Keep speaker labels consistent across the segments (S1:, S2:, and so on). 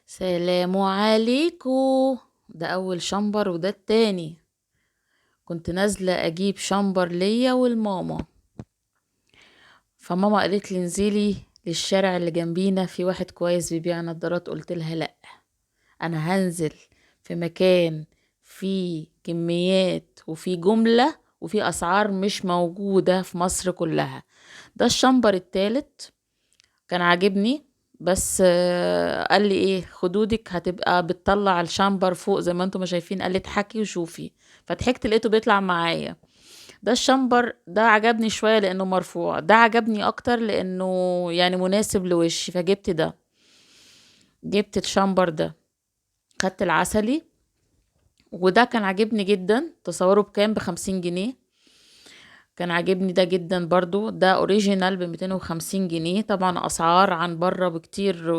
S1: سلام عليكم. ده اول شامبر وده التاني. كنت نازلة اجيب شامبر ليا والماما، فماما قالت لي انزلي للشارع اللي جنبينا في واحد كويس بيبيع نظارات. قلت لها لا، انا هنزل في مكان فيه كميات وفيه جملة وفيه اسعار مش موجودة في مصر كلها. ده الشامبر التالت، كان عاجبني بس قال لي ايه، خدودك هتبقى بتطلع الشامبر فوق زي ما انتم ما شايفين. قال لي اضحكي وشوفي، فضحكت لقيته بيطلع معايا. ده الشامبر ده عجبني شوية لانه مرفوع، ده عجبني اكتر لانه مناسب لوشي، فجبت ده، جبت الشامبر ده. خدت العسلي وده كان عاجبني جدا. تصوروا بكام؟ ب50 جنيه. كان عاجبني ده جدا برضو، ده original ب250 جنيه. طبعا اسعار عن بره بكتير،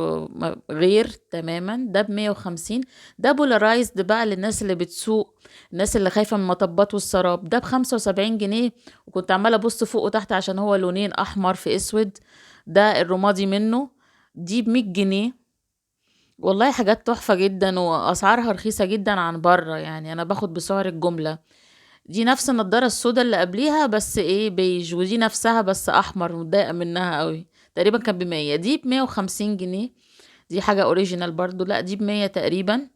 S1: غير تماما. ده ب150. ده polarized بقى للناس اللي بتسوق، الناس اللي خايفة من المطبات والسراب. ده ب75 جنيه، وكنت عمالة ابص فوق وتحت عشان هو لونين، احمر في اسود. ده الرمادي منه. دي ب100 جنيه. والله حاجات تحفة جدا واسعارها رخيصة جدا عن بره، انا باخد بسعر الجملة. دي نفس النضارة السوداء اللي قبليها بس ايه بيج، ودي نفسها بس احمر، متضايقة منها قوي. تقريبا كان ب100، دي ب150 جنيه. دي حاجة original برضو، لا دي ب100 تقريبا.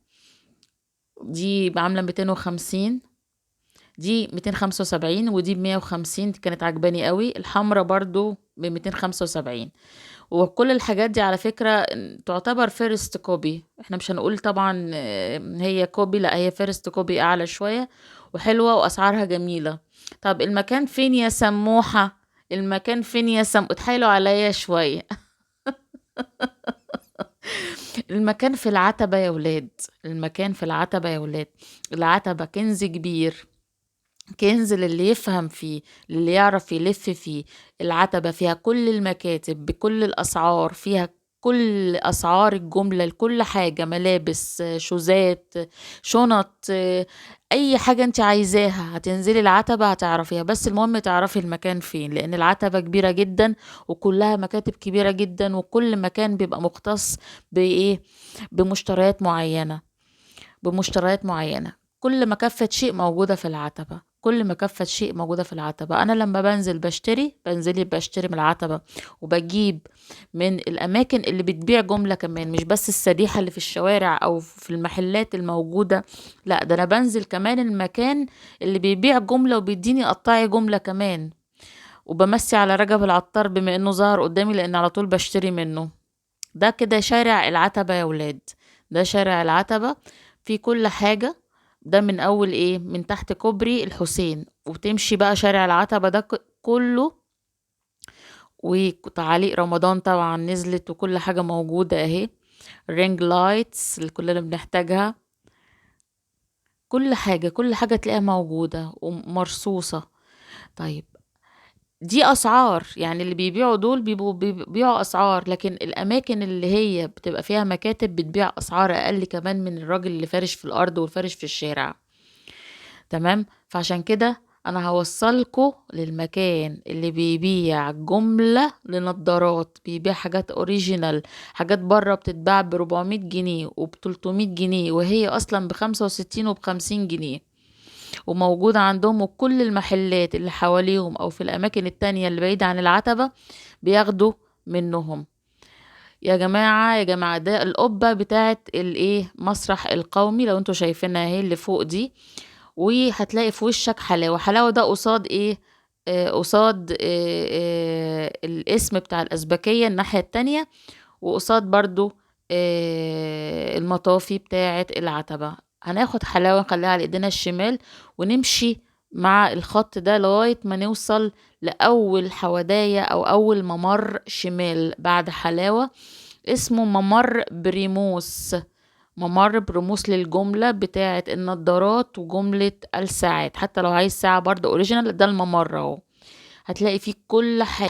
S1: دي عاملة 250، دي 275، ودي ب150. دي كانت عجباني قوي. الحمرة برضو ب275. وكل الحاجات دي على فكرة تعتبر first copy، احنا مش هنقول طبعا هي copy، لا هي first copy اعلى شوية وحلوة واسعارها جميلة. طب المكان فين يا سموحة؟ المكان فين يا سم-، اتحايلوا عليا شوية. المكان في العتبة يا ولاد، المكان في العتبة يا ولاد. العتبة كنز كبير، كنز للي يفهم فيه، للي يعرف يلف فيه. العتبة فيها كل المكاتب بكل الأسعار، فيها كل أسعار الجملة لكل حاجة، ملابس، شوزات، شنط، أي حاجة انت عايزاها هتنزلي العتبة هتعرفيها. بس المهم تعرفي المكان فين، لأن العتبة كبيرة جدا وكلها مكاتب كبيرة جدا، وكل مكان بيبقى مختص بإيه؟ بمشتريات معينة، بمشتريات معينة. كل مكافة شيء موجودة في العتبة، كل مكافة شيء موجودة في العتبة. أنا لما بنزل بشتري، بنزلي بشتري من العتبة، وبجيب من الأماكن اللي بتبيع جملة كمان، مش بس السريحة اللي في الشوارع أو في المحلات الموجودة، لا ده أنا بنزل كمان المكان اللي بيبيع جملة وبيديني قطاعي جملة كمان. وبمسي على رجب العطار بما إنه ظهر قدامي، لأن على طول بشتري منه. ده كده شارع العتبة يا ولاد، ده شارع العتبة في كل حاجة. ده من أول إيه؟ من تحت كوبري الحسين، وتمشي بقى شارع العتبة ده كله. وتعاليق رمضان طبعا نزلت وكل حاجة موجودة اهي، ring lights اللي كلنا بنحتاجها، كل حاجة، كل حاجة تلاقيها موجودة ومرصوصة. طيب دي أسعار، اللي بيبيعوا دول بيبيعوا أسعار، لكن الأماكن اللي هي بتبقى فيها مكاتب بتبيع أسعار أقل كمان من الراجل اللي فارش في الأرض والفارش في الشارع. تمام؟ فعشان كده أنا هوصلكوا للمكان اللي بيبيع جملة لنضارات، بيبيع حاجات original، حاجات بره بتتباع ب400 جنيه وبتلتمية جنيه، وهي أصلا بخمسة وستين وبخمسين جنيه، وموجودة عندهم. وكل المحلات اللي حواليهم أو في الأماكن التانية اللي بعيدة عن العتبة بياخدوا منهم. يا جماعة، يا جماعة، ده القبة بتاعت الإيه؟ مسرح القومي لو انتوا شايفينها اهي اللي فوق دي. وهتلاقي في وشك حلاوة. حلاوة ده قصاد ايه؟ قصاد، الاسم بتاع الأزبكية الناحية التانية، وقصاد برضو، المطافي بتاعت العتبة. هناخد حلاوة نخليها على ايدينا الشمال، ونمشي مع الخط ده لغاية ما نوصل لأول حوداية أو أول ممر شمال بعد حلاوة، اسمه ممر بريموس. ممر بريموس للجملة بتاعة النضارات وجملة الساعات، حتى لو عايز ساعة برضو original ده الممر اهو، هتلاقي فيه كل حاجة.